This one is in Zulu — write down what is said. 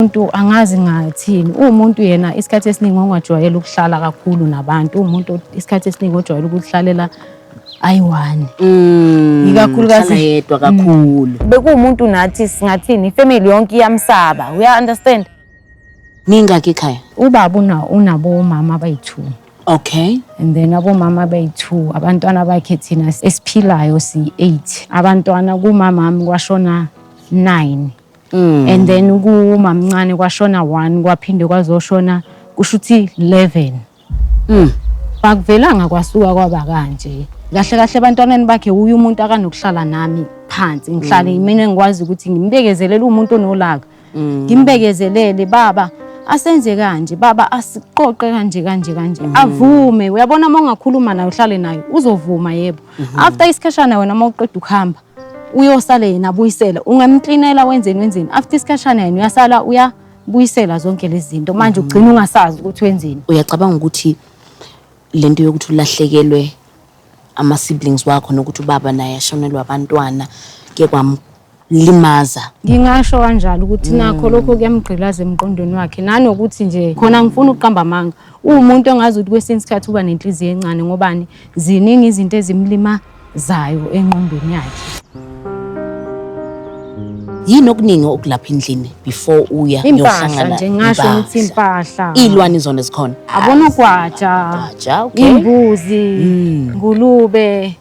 Umuntu angazi ngathini, uwumuntu yena isikhathi esiningi ongajwayele ukuhlala kakhulu nabantu, uwumuntu isikhathi esiningi ojwayele ukuhlalela ayi-one. Ikakhulukazi Uhlala yedwa kakhulu. Bekuwumuntu nathi singathini, ifamily yonke iyamsaba, uya understand? Ningaki ekhaya? Ubaba unabomama abayi-two. Okay. And then abomama abayi-two, abantwana bakhe thina esiphilayo si-eight. Abantwana kumamami kwashona 9. And then kumamncane kwashona 1, kwaphinde kwazoshona kusho ukuthi 11. Akuvelanga kwasuka kwaba kanje. Kahle kahle ebantwaneni bakhe uye umuntu akanokuhlala nami phansi, ngihlale mina ngikwazi ukuthi ngimbekezelele umuntu onolaka. Ngimbekezelele baba asenze kanje, baba asiqoqe kanje kanje kanje. Avume, uyabona uma ungakhuluma naye uhlale naye uzovuma yebo. After isikhashana wena uma uqeda ukuhamba uyosale yena abuyisela, ungamklinela wenzeni wenzeni. After isikhashana yena uyasala uyabuyisela zonke lezi zinto. Manje ugcina ungasazi ukuthi wenzeni. Uyacabanga ukuthi lento yokuthi ulahlekelwe ama siblings wakho nokuthi ubaba naye ashonelwe abantwana ke kwamlimaza? Ngingasho kanjalo ukuthi nakho lokho kuyamgqilaza emqondweni wakhe, nanokuthi nje khona ngifuna ukuqamba amanga, uwumuntu ongazi ukuthi kwesinye isikhathi uba nenhliziyo encane ngobani, ziningi izinto ezimlimazayo engqondweni yakhe. Yini okuningi okulapha endlini before uya Impahla uyohlangana? nje, ngingasho ngithi impahla. Iy'lwane zona zikhona? Abona ugwaja, Ugwaja, okay. imbuzi, ngulube.